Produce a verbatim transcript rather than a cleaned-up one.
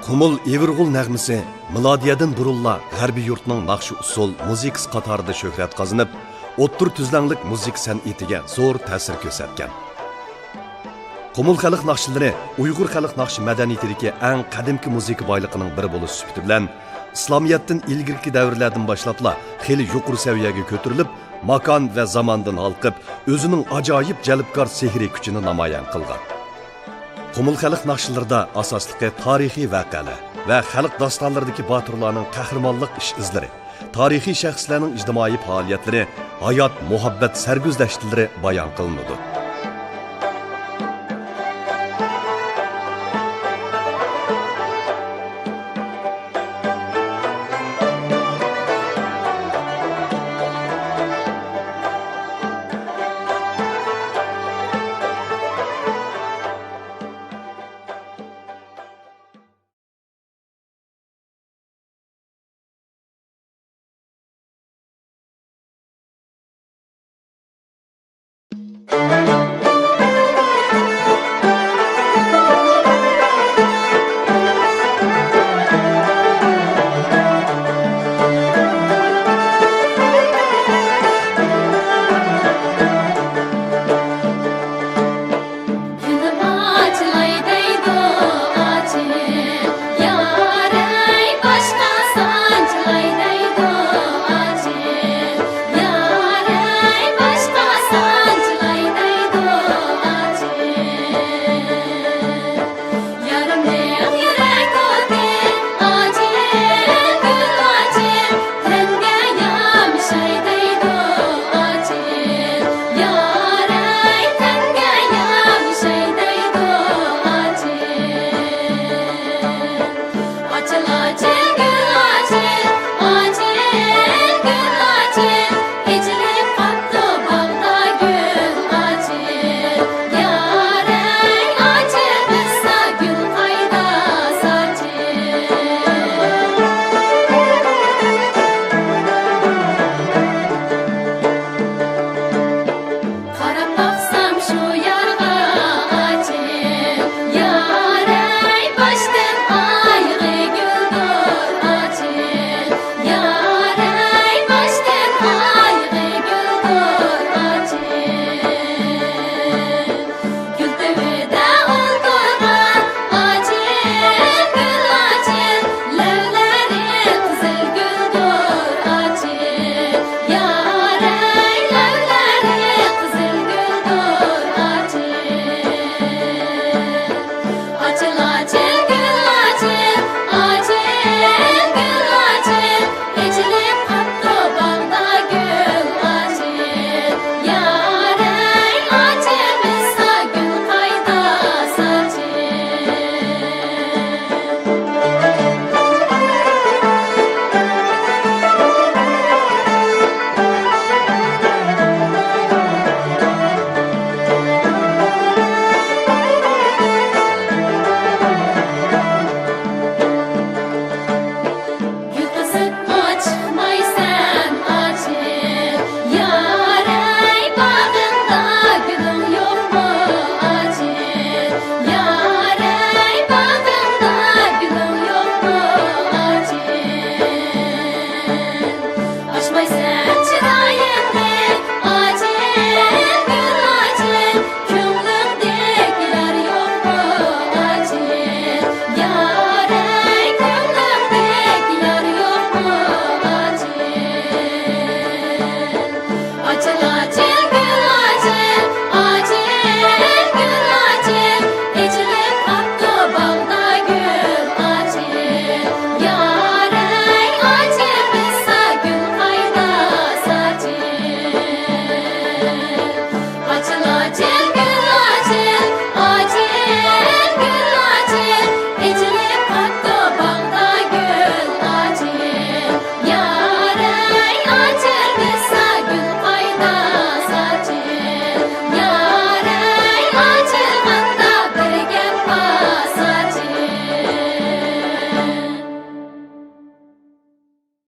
قۇمۇل ئېۋىرغۇل نەغمىسى مىلادىيەدىن بۇرۇنلا غەربىي يۇرتنىڭ ناخشا-ئۇسسۇل مۇزىكىسى قاتارىدا شۆھرەت قازىنىپ، ئوتتۇرا تۈزلەڭلىك مۇزىكا سەنئىتىگە زور تەسىر كۆرسەتكەن. قۇمۇل خەلق ناخشىلىرى ئۇيغۇر خەلق ناخشا مەدەنىيىتىدىكى ئەڭ قەدىمكى مۇزىكا بايلىقىنىڭ بىرى بولۇش سۈپىتى بىلەن، ئىسلامىيەتتىن ئىلگىرىكى دەۋرلەردىن باشلاپلا خېلى يۇقىرى سەۋىيەگە كۆتۈرۈلۈپ، ماكان ۋە زاماندىن ھالقىپ، ئۆزىنىڭ ئاجايىپ جەلپكار سېھرىي كۈچىنى نامايان قىلغان. قۇمۇل خەلق ناخشىلىرىدا ئاساسلىقى تارىخىي ۋەقەلەر ۋە خەلق داستانلىرىدىكى باتۇرلارنىڭ قەھرىمانلىق ئىش-ئىزلىرى، تارىخىي شەخسلەرنىڭ ئىجتىمائىي پائالىيەتلىرى، ھايات، مۇھەببەت سەرگۈزەشتلىرى بايان قىلىنىدۇ.